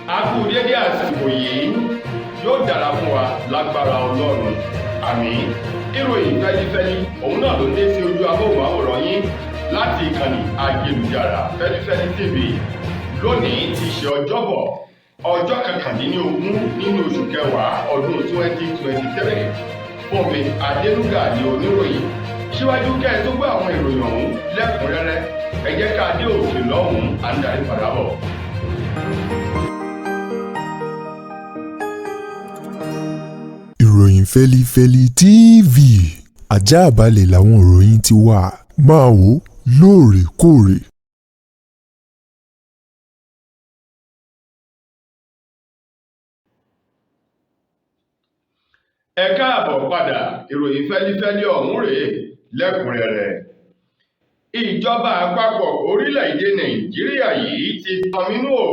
A kú dédé àsìkò yìí, yóò dára fún wa lágbára Ọlọ́run, àmín. Ìròyìn fẹ́lifẹ́li òun náà ló dé sí ojú amóhùnmáwòrán yín láti ìkànnì ayélujára Fẹ́lifẹ́li TV. Lónìí ti ṣe Ọjọ́bọ̀, ọjọ́ 19 nínú oṣù kẹwàá ọdún 2023. Fúnmi Adélúgà ní oníròyìn. Síwájú kẹ́ ẹ tó gbọ́ àwọn ìròyìn ọ̀hún lẹ́kùnrẹ́rẹ́, ẹ jẹ́ ká dé òkè lọ́hùn-ún, à ń darí padà bọ̀. Ìròyìn Fẹ́lifẹ́li TV, àjààbálẹ̀ làwọn ìròyìn ti wà, máa wò ó lóòrèkóòrè. Ẹ káàbọ̀ padà, ìròyìn fẹ́lifẹ́li ọ̀hún rèé lẹ́kùnrẹ́rẹ́. Ìjọba àpapọ̀ orílẹ̀-èdè Nàìjíríà yìí ti kọminú ò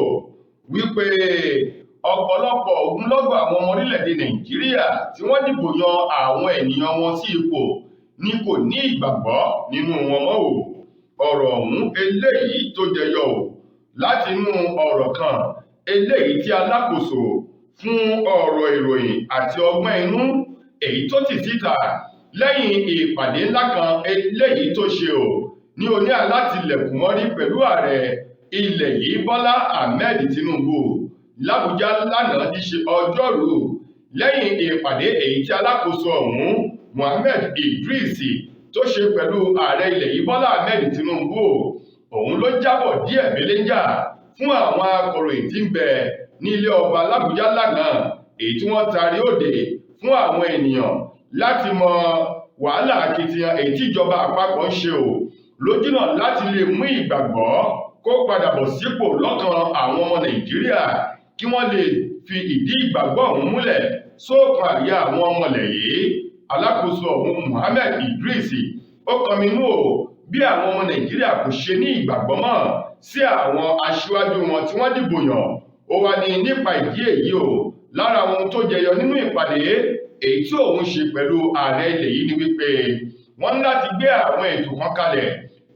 wípé ọ̀pọ̀lọpọ̀ ogunlọ́gọ̀ àwọn ọmọ orílẹ̀-èdè Nàìjíríà tí wọ́n dìbò yan àwọn ènìyàn wọn sí ipò ni kò ní ìgbàgbọ́ nínú wọn mọ́ o. Ọ̀rọ̀ ọ̀hún eléyìí tó jẹyọ o láti inú ọ̀rọ̀ kan eléyìí tí alákòóso fún ọ̀rọ̀ ìròyìn àti ọgbọ́n inú èyí tó tì síta lẹ́yìn ìpàdé ńlá kan eléyìí tó ṣe o ní oní alátìlẹ̀kùn mọ́rí pẹ̀lú ààrẹ ilẹ̀ yìí Bọ́lá Ahmed Tinubu l'Àbújá lánàá ti ṣe Ọjọ́rùú. Lẹ́yìn ìpàdé èyí tí alákòóso ọ̀hún Mohammed Idris tó ṣe pẹ̀lú ààrẹ ilẹ̀ yìí Bọ́lá Ahmed Tinubu, òun ló jábọ̀ díẹ̀ belenja fún àwọn akọ̀ròyìn tí ń bẹ ní ilé ọba l'Àbújá lánàá, èyí tí wọ́n tarí òde fún àwọn ènìyàn láti mọ wàhálà akitiyan èyí tí ìjọba àpapọ̀ ń ṣe o lójúnà láti lè mú ìgbàgbọ́ kó padà bọ̀ sípò lọ́kàn àwọn ọmọ Nàìjíríà, kí wọ́n lè fi ìdí ìgbàgbọ́ ọ̀hún múlẹ̀ sóòkan àyà àwọn ọmọlẹ̀ yìí. Alákòóso ọ̀hún Mohammed Idris ó kọminú o bí àwọn ọmọ Nàìjíríà kò ṣe ní ìgbàgbọ́ mọ́ sí àwọn aṣíwájú wọn tí wọ́n dìbò yàn. Ó wá ní nípa ìdí èyí o, lára ohun tó jẹyọ nínú ìpàdé èyí tí òun ṣe pẹ̀lú ààrẹ ilẹ̀ yìí ni wípé wọ́n ní láti gbé àwọn ètò kan kalẹ̀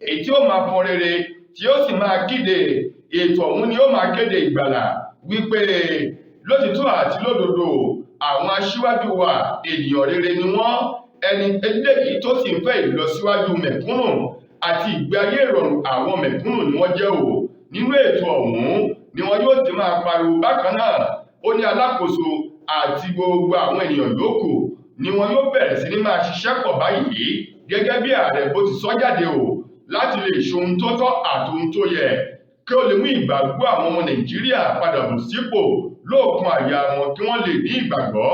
èyí tí ó máa fọn rere, tí ó sì máa kéde ètò ọ̀hún ni ó máa kéde ìgbàlà wípé lótìtọ́ àti lódodo àwọn aṣíwájú wa ènìyàn rere ni wọ́n, ẹni eléyìí tó sì ń fẹ́ ìlọsíwájú mẹ̀kúnnù àti ìgbé ayé ìrọ̀rùn àwọn mẹ̀kúnnù ni wọ́n jẹ́ o. Nínú ètò ọ̀hún ni wọn yóò ti máa pariwo bákan náà. Ó ní alákòóso àti gbogbo àwọn ènìyàn yòókù ni wọn yóò bẹ̀rẹ̀ sí ní máa ṣiṣẹ́ pọ̀ báyìí gẹ́gẹ́ bí ààrẹ bó ti sọ jáde o, láti lè ṣe ohun tó tọ́ àti ohun tó yẹ kí ó lè mú ìgbàgbọ́ àwọn ọmọ Nàìjíríà padà bọ̀ sípò lóòkan àyà wọn, kí wọ́n lè ní ìgbàgbọ́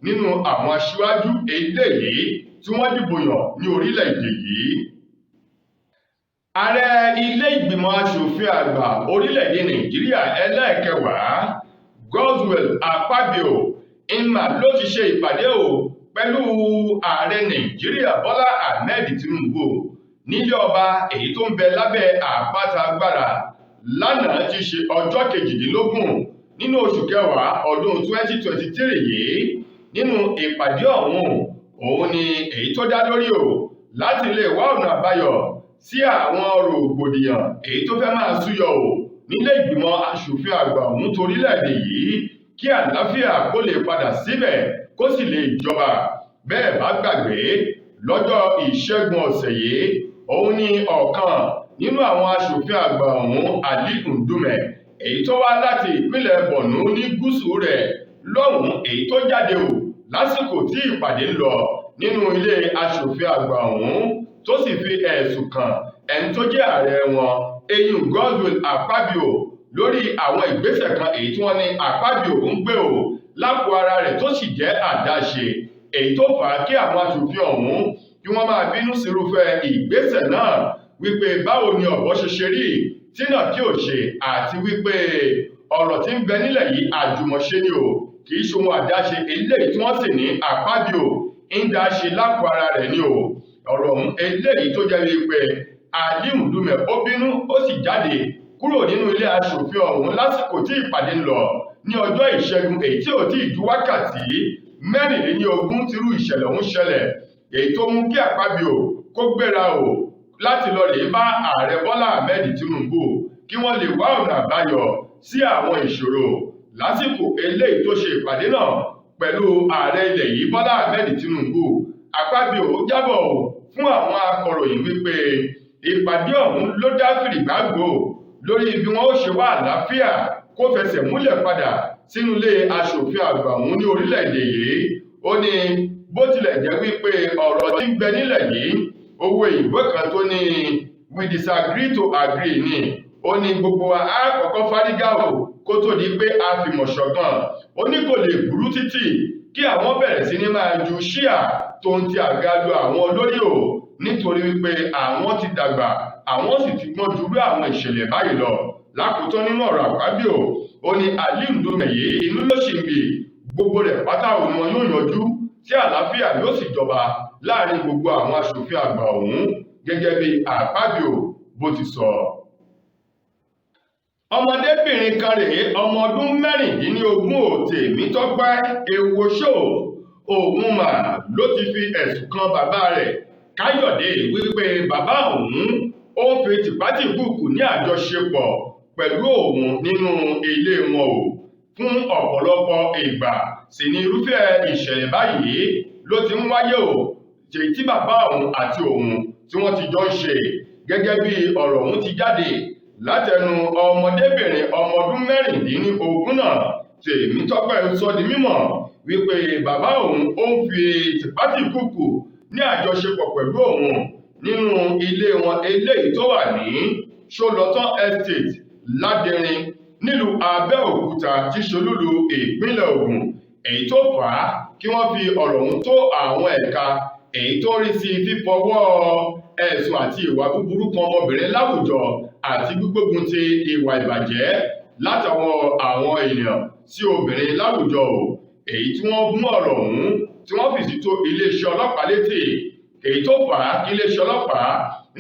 nínú àwọn aṣíwájú eléyìí tí wọ́n dìbò yàn ní orílẹ̀-èdè yìí. Ààrẹ ilé ìgbìmọ̀ aṣòfin àgbà orílẹ̀-èdè Nàìjíríà ẹlẹ́ẹ̀kẹwàá Godswill Akpabio ìmà ló ti ṣe ìpàdé o pẹ̀lú ààrẹ Nàìjíríà Bọ́lá Ahmed Tinubu nílé ọba èyí tó ń bẹ lábẹ́ àpáta agbára lánàá ti ṣe ọjọ́ 18 nínú oṣù kẹwàá ọdún 2023 yìí. Nínú ìpàdé ọ̀hún òun ni èyí tó dá lórí o láti lè wá ọ̀nà àbáyọ sí àwọn rògbòdìyàn èyí tó fẹ́ máa súyọ o nílé ìgbìmọ̀ aṣòfin àgbà ọ̀hún torílẹ̀-èdè yìí, kí àlàáfíà kó lè padà síbẹ̀ kó sì lè jọba. Bẹ́ẹ̀ bá gbàgbé, lọ́jọ́ Ìṣẹ́gun ọ̀sẹ̀ yìí òun ni ọ̀kan nínú àwọn aṣòfin àgbà ọ̀hún Ali Ndume èyí tó wá láti ìpínlẹ̀ Borno ní gúúsù rẹ̀ lọ́hùn-ún èyí tó jáde o lásìkò tí ìpàdé ń lọ nínú ilé aṣòfin àgbà ọ̀hún, tó sì fi ẹ̀sùn kàn ẹni tó jẹ́ ààrẹ wọn eyín Godswill Akpabio lórí àwọn ìgbésẹ̀ kan èyí tí wọ́n ní Akpabio ń gbé o lápò ara rẹ̀ tó sì jẹ́ àdáṣe, èyí tó fà á kí àwọn aṣòfin ọ̀hún kí wọ́n máa bínú sírúfẹ́ ìgbésẹ̀ náà wípé báwo ni ọ̀bọ ṣe ṣe rí tí náà kí ò ṣe, àti wípé ọ̀rọ̀ tí ń bẹ nílẹ̀ yìí àjùmọ̀ṣe ni o, kì í ṣe ohun àdáṣe eléyìí tí wọ́n sì ní Akpabio ń dá ṣe lápò ara rẹ̀ ni o. Ọ̀rọ̀ ọ̀hún eléyìí tó jẹ́ wípé Ali Ndume ó bínú ó sì jáde kúrò nínú ilé aṣòfin ọ̀hún lásìkò tí ìpàdé ń lọ ní ọjọ́ Ìṣẹ́gun èyí tí ò tí ì ju wákàtí 24 tírú ìṣẹ̀lẹ̀ ọ̀hún ṣẹlẹ̀, èyí tó mú kí Akpabio kó gbéra o láti lọ rèé bá ààrẹ Bọ́lá Ahmed Tinubu kí wọ́n lè wá ọ̀nà àbáyọ sí àwọn ìṣòro Lásìkò eléyìí tó ṣe ìpàdé náà pẹ̀lú ààrẹ ilẹ̀ yìí Bọ́lá Ahmed Tinubu, Akpabio jábọ̀ fún àwọn akọ̀ròyìn wípé ìpàdé ọ̀hún ló dá fìrìgbàgbò lórí bí wọ́n ó ṣe wá àlàáfíà kó fẹsẹ̀ múlẹ̀ padà sínú ilé aṣòfin àgbà ọ̀hún ní orílẹ̀-èdè yìí. Ó ní bó tilẹ̀ jẹ́ wípé ọ̀rọ̀ tí ń bẹ nílẹ̀ yìí, owó ìbò kan tó ní "we disagree to agree" ni. Ó ní gbogbo wa á kọ́kọ́ fárígá o kó tó di pé a fìmọ̀ ṣọ̀kan. Ó ní kò lè burú títì kí àwọn bẹ̀rẹ̀ sí ní máa ju ṣíà tó ń ti àga lu àwọn olórí o, nítorí wípé àwọn ti dàgbà, àwọn sì ti gbọ́n jurú àwọn ìṣẹ̀lẹ̀ báyìí lọ. Lákòótán nínú ọ̀rọ̀ Akpabio, ó ní Ali Ndume yìí inú ló ṣì ń bì, gbogbo rẹ̀ pátá òun ni wọn yóò yanjú tí àlàáfíà yóò sì jọba láàrin gbogbo àwọn aṣòfin àgbà ọ̀hún, gẹ́gẹ́ bí Akpabio bó ti sọ. Ọmọdébìnrin kan rèé, ọmọ ọdún 16, Tèmítọ́pẹ́ Ewosho, òun mà ló ti fi ẹ̀sùn kan bàbá rẹ̀ Káyọ̀dé wípé bàbá òun ó ń fi tìpátìkúùkù ní àjọṣepọ̀ pẹ̀lú òun nínú ilé wọn o fún ọ̀pọ̀lọpọ̀ ìgbà. Sì ni irúfẹ́ ìṣẹ̀lẹ̀ báyìí ló ti ń wáyé o, èyí tí bàbá òun àti òun tí wọ́n ti jọ ń ṣe. Gẹ́gẹ́ bí ọ̀rọ̀ òun ti jáde látẹnu ọmọdébìnrin ọmọ ọdún 16 náà, Tèmítọ́pẹ́ sọ di mímọ̀ wípé bàbá òun ó ń fi tìpátìkúùkù ní àjọṣepọ̀ pẹ̀lú òun nínú ilé wọn eléyìí tó wà ní Ṣólọ́tán Estate, Ládẹrin, nílùú Abẹ́òkúta tí ṣolúlu ìpínlẹ̀ Ògùn, èyí tó fà á kí wọ́n fi ọ̀rọ̀ ọ̀hún tó àwọn ẹ̀ka èyí tó ń rí sí fífọwọ́ ẹ̀sùn àti ìwà búburú kan ọmọbìnrin láwùjọ àti gbígbógun ti ìwà ìbàjẹ́ látọwọ́ àwọn èèyàn sí obìnrin láwùjọ o, èyí tí wọ́n mú ọ̀rọ̀ ọ̀hún tí wọ́n fìsì tó iléeṣẹ́ ọlọ́pàá létí, èyí tó fà á kí iléeṣẹ́ ọlọ́pàá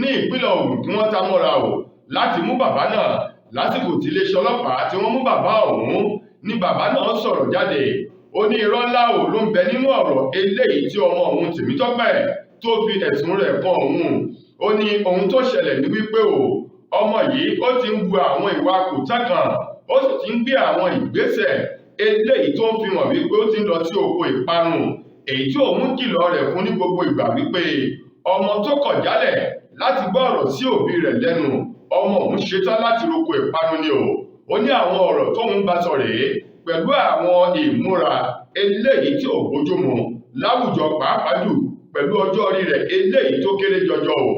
ní ìpínlẹ̀ Ògùn kí wọ́n ta mọ́ra o láti mú bàbá náà. Lásìkò tí iléeṣẹ́ ọlọ́pàá tí wọ́n mú bàbá ọ̀hún ni bàbá náà sọ̀rọ̀ jáde. Ó ní irọ́ ńlá ò ló ń bẹ nínú ọ̀rọ̀ eléyìí tí ọmọ òun Tèmítọ́pẹ́ tó fi ẹ̀sùn rẹ̀ kan òun. Ó ní ohun tó ṣẹlẹ̀ ní wípé o ọmọ yìí ó ti ń bu àwọn ìwà kòtá kan, ó sì ti ń gbé àwọn ìgbésẹ̀ eléyìí tó ń fi hàn wípé ó ti ń lọ sí oko ìparun, èyí tí òun kìlọ̀ rẹ̀ fún ní gbogbo ìgbà wípé ọmọ tó kọ̀ jálẹ̀ láti gbọ́ ọ̀rọ̀ sí òbí rẹ̀ lẹ́nu, ọmọ òun ṣetán láti roko ìparun ni o. Ó ní àwọn ọ̀rọ̀ tóun bá sọ rèé pẹ̀lú àwọn ìmúra eléyìí tí ò bójúmu láwùjọ, pàápàá jù pẹ̀lú ọjọ́ orí rẹ̀ eléyìí tó kéré jọjọ o.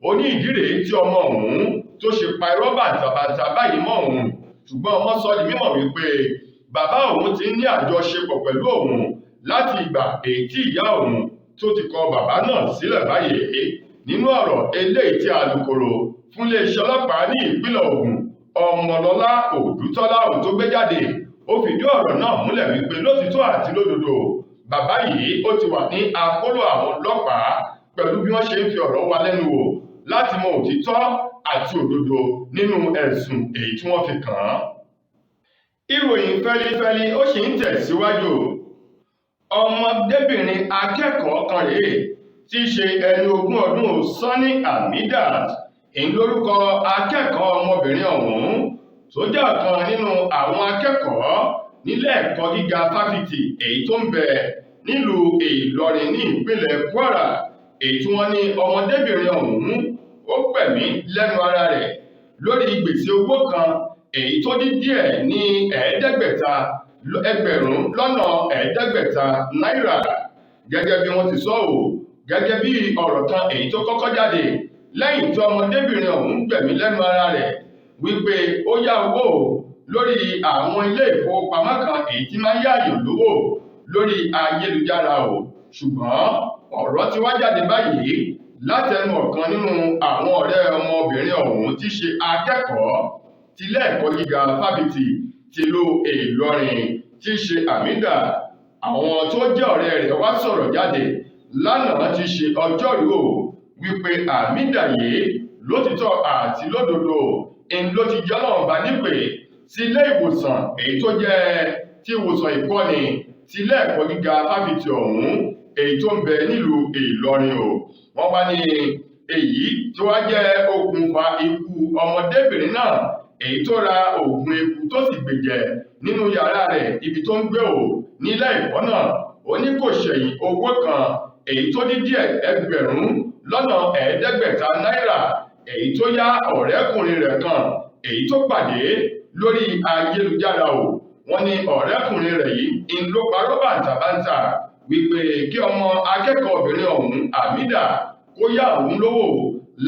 Ó ní ìdí rèé tí ọmọ òun tó ṣe pa irọ́ bàǹtàbàǹtà báyìí mọ́ òun. Ṣùgbọ́n ọmọ sọ di mímọ̀ wípé bàbá òun ti ní àjọṣepọ̀ pẹ̀lú òun láti ìgbà èyí tí ìyá òun tó ti kọ bàbá náà sílẹ̀ báyìí. Nínú ọ̀rọ̀ eléyìí tí alukoro fún iléeṣẹ́ ọlọ́pàá ní ìpínlẹ̀ Ògùn, Ọmọlọ́lá Òdútọ́lá òun tó gbé jáde, ó fìdí ọ̀rọ̀ náà múlẹ̀ wípé lótìtọ́ àti lódodo bàbá yìí ó ti wà ní akóló àwọn ọlọ́pàá pẹ̀lú bí wọ́n ṣe ń fi ọ̀rọ̀ wa lẹ́nu wò láti mọ òtítọ́ àti òdodo nínú ẹ̀sùn èyí tí wọ́n fi kàn án. Ìròyìn fẹ́lifẹ́li ó sì ń tẹ̀síwájú. Ọmọdébìnrin akẹ́kọ̀ọ́ kan rèé tí í ṣe ẹni 20 ọdún, Sanni Hamidat ń lórúkọ akẹ́kọ̀ọ́ ọmọbìnrin ọ̀hún, tó jẹ́ ọ̀kan nínú àwọn akẹ́kọ̀ọ́ nílé ẹ̀kọ́ gíga fáfitì èyí tó ń bẹ nílùú Ìlọrin ní ìpínlẹ̀ Kwara, èyí tí wọ́n ní ọmọdébìnrin ọ̀hún ó gbẹ̀mí lẹ́nu ara rẹ̀ lórí gbèsè owó kan èyí tó dín díẹ̀ ní 5,500,000 náírà. Gẹ́gẹ́ bí wọ́n ti sọ ò, gẹ́gẹ́ bí ọ̀rọ̀ kan èyí tó kọ́kọ́ jáde lẹ́yìn tí ọmọdébìnrin ọ̀hún gbẹ̀mí lẹ́nu ara rẹ̀ wípé ó yá owó lórí àwọn ilé ìfowópamọ́ kan èyí tí máa ń yáàyàn lówó lórí ayélujára o. Ṣùgbọ́n ọ̀rọ̀ ti wá jáde báyìí látẹnu ọ̀kan nínú àwọn ọ̀rẹ́ ọmọbìnrin ọ̀hún tí ṣe akẹ́kọ̀ọ́ tilé ẹ̀kọ́ gíga fáfitì tìlú Ìlọrin tí ṣe Hamida. Àwọn tó jẹ́ ọ̀rẹ́ rẹ̀ wá sọ̀rọ̀ jáde lánàá tí ṣe ọjọ́rú o wípé Hamida yìí lótìtọ́ àti lódodo ń ló ti jẹ́ Ọlọ́run bá nípè sí ilé ìwòsàn èyí tó jẹ́ ti ìwòsàn ìkọ́ni tilé ẹ̀kọ́ gíga fáfitì ọ̀hún èyí tó ń bẹ nílùú Ìlọrin o. Wọ́n wá ní èyí tí wá jẹ́ okùnfà ikú ọmọdébìnrin náà Èyí tó ra oògùn eku tó sì gbèjẹ nínú yàrá rẹ̀ ibi tó ń gbé ò nílẹ̀ ẹ̀kọ́ náà. Ó ní kò ṣẹ̀yìn owó kan èyí tó dín díẹ̀ 5,500 náírà èyí tó yá ọ̀rẹ́kùnrin rẹ̀ kan èyí tó pàdé lórí ayélujára o. Wọ́n ní ọ̀rẹ́kùnrin rẹ̀ yìí ń ló parọ́ bàǹtàbàǹtà wípé kí ọmọ akẹ́kọ̀ọ́ obìnrin ọ̀hún Amida kó yá òun lówó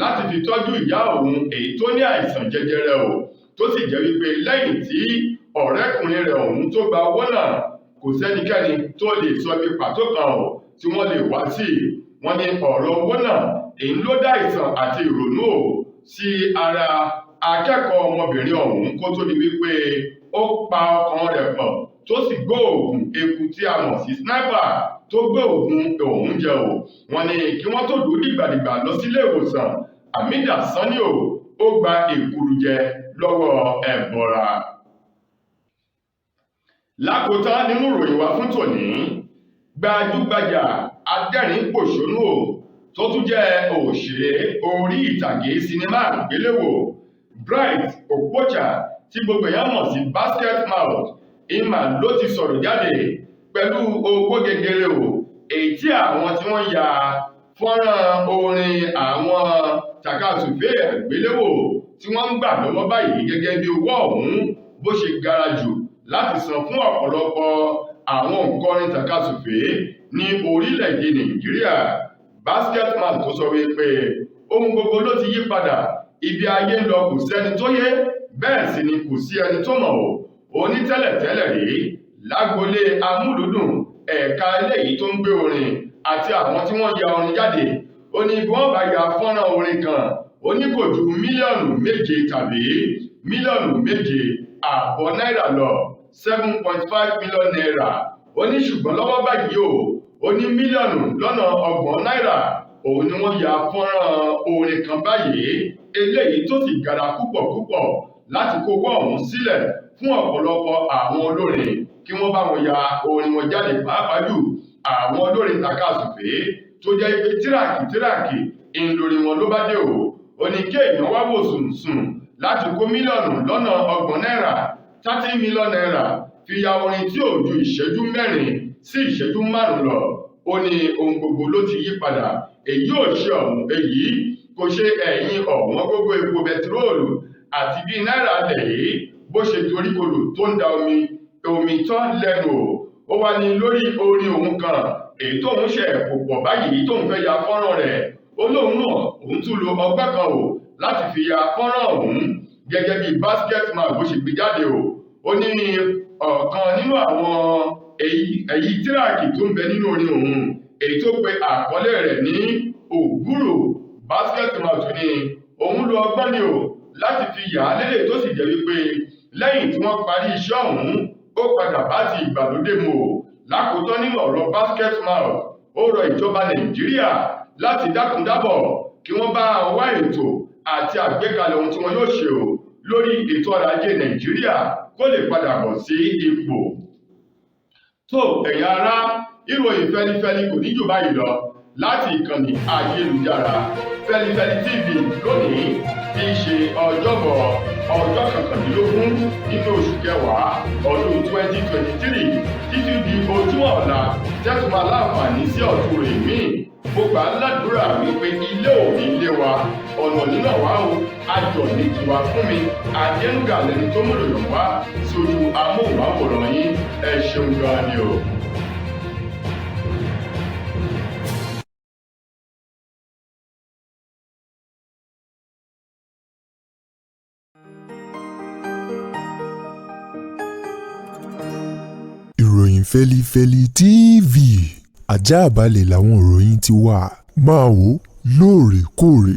láti fi tọ́jú ìyá òun èyí tó ní àìsàn jẹjẹrẹ o, tó sì jẹ́ wípé lẹ́yìn tí ọ̀rẹ́kùnrin rẹ̀ ọ̀hún tó gba owó náà kò sẹ́nikẹ́ni tó lè sọ ibi pàtó kan o tí wọ́n lè wá sí. Wọ́n ní ọ̀rọ̀ owó náà èyí ló dá ìsàn àti ìrònú o sí ara akẹ́kọ̀ọ́ ọmọbìnrin ọ̀hún kó tó di wípé ó pa ọkàn rẹ̀ pọ̀ tó sì gbé oògùn eku tí a mọ̀ sí sniper tó gbé oògùn ọ̀hún jẹ o. Wọ́n ní kí wọ́n tó dùn dìgbàdìgbà lọ sílé ìwòsàn, Amida Sanni o ó gba èkuru jẹ lọ́wọ́ ẹ̀bọra. Lákòótán nínú ìròyìn wa fún tòní, gbajúgbajà adẹ́rìn-pòṣónú o tó tún jẹ́ òṣèré orí ìtàgé sinimá àgbéléwò Bright Okpocha tí gbogbo èèyàn mọ̀ sí Basket Mouth ìmà ló ti sọ̀rọ̀ jáde pẹ̀lú owó gegere o èyí tí àwọn tí wọ́n ya fọ́nrán orin àwọn tàkasúfè àgbéléwò tí wọ́n ń gbà lọ́wọ́ báyìí gẹ́gẹ́ bí owó ọ̀hún bó ṣe gara jù láti san fún ọ̀pọ̀lọpọ̀ àwọn òǹkọrin tàkasúfè ní orílẹ̀-èdè Nàìjíríà. Basket Man tó sọ wípé ohun gbogbo ló ti yí padà, ibi ayé ń lọ kò sẹ́ni tó yé, bẹ́ẹ̀ sì ni kò sí ẹni tó mọ̀ o. Onítẹ́lẹ̀tẹ́lẹ̀ rí lágbolé amúlùúdùn ẹ̀ka eléyìí tó ń gbé orin àti àwọn tí wọ́n ya orin jáde, ó ní bí wọ́n bá ya fọ́nrán orin kan ó ní kò ju 7 mílíọ̀nù tàbí 7.5 mílíọ̀nù náírà lọ, 7.5 million naira. Ó ní ṣùgbọ́n lọ́wọ́ báyìí o, ó ní 30 mílíọ̀nù náírà òun ni wọ́n ya fọ́nrán orin kan báyìí, eléyìí tó sì gara púpọ̀ púpọ̀ láti kó owó ọ̀hún sílẹ̀ fún ọ̀pọ̀lọpọ̀ àwọn olórin kí wọ́n bá wọn ya orin wọn jáde, pàápàá jù àwọn olórin tàkasúfè tó jẹ́ pé tíráàkì tíráàkì ńlórí wọn ló bá dé o. Ó ní kí èèyàn wá wò sùnsùn láti kó 30 mílíọ̀nù náírà, 30 million naira, fi ya orin tí ò ju ìṣẹ́jú 4 sí ìṣẹ́jú 5 lọ. Ó ní ohun gbogbo ló ti yí padà, èyí ò ṣe ọ̀hún, èyí kò ṣe ẹ̀yìn ọ̀wọ́n gógó epo bẹtiróòlù àti bí náírà lẹ̀ yìí bó ṣe doríkodò tó ń da omi omi tán lẹ́nu o. Ó wá ní lórí orin òun kan èyí tóun ṣe kò pọ̀ báyìí tóun fẹ́ ya fọ́nrán rẹ̀, ó lóun náà òun tún lo ọgbọ́n kan o láti fi ya fọ́nrán ọ̀hún gẹ́gẹ́ bí Basket Man bó ṣe gbé jáde o. Ó ní ọ̀kan nínú àwọn èyí tíráàkì tó ń bẹ nínú orin òun èyí tó pe àkọlé rẹ̀ ní Ògúrò, Basket Mouth ní òun lo ọgbọ́n ni o láti fi yà á lélẹ̀, tó sì jẹ́ wípé lẹ́yìn tí wọ́n parí iṣẹ́ ọ̀hún ó padà bá ti ìgbàlódé mu o. Lákòótán nínú ọ̀rọ̀ Basket Mouth, ó rọ ìjọba Nàìjíríà láti dákun-dábọ̀ kí wọ́n bá wá ètò àti àgbékalẹ̀ ohun tí wọ́n yóò ṣe o lórí ètò ọrọ̀ ajé Nàìjíríà kó lè padà bọ̀ sí ipò. Tó ẹ̀yin ará, ìròyìn fẹlifẹli kò ní jù báyìí lọ láti ìkànnì ayélujára Fẹlifẹli TV lónìí tí í ṣe ọjọ́bọ̀ ọjọ́ 19 nínú oṣù kẹwàá ọdún 2023. Títí di ojúmọ́ ọ̀la tẹ́tù máa láǹfààní sí ọ̀tun rè míì, mo gbà á ládùúrà wípé ilé ò ní lé wa, ọ̀nà nínà wá o, ayọ̀ ní tiwa. Fún mi Adénúgà lẹni tó mú ìròyìn wá sójú amóhùnmáwòrán yín. Ẹ ṣeun gan ni o. Ìròyìn Fẹ́lifẹ́li TV, ajáàbalẹ̀ làwọn ìròyìn ti wà. Máa wò lóòrèkóòrè.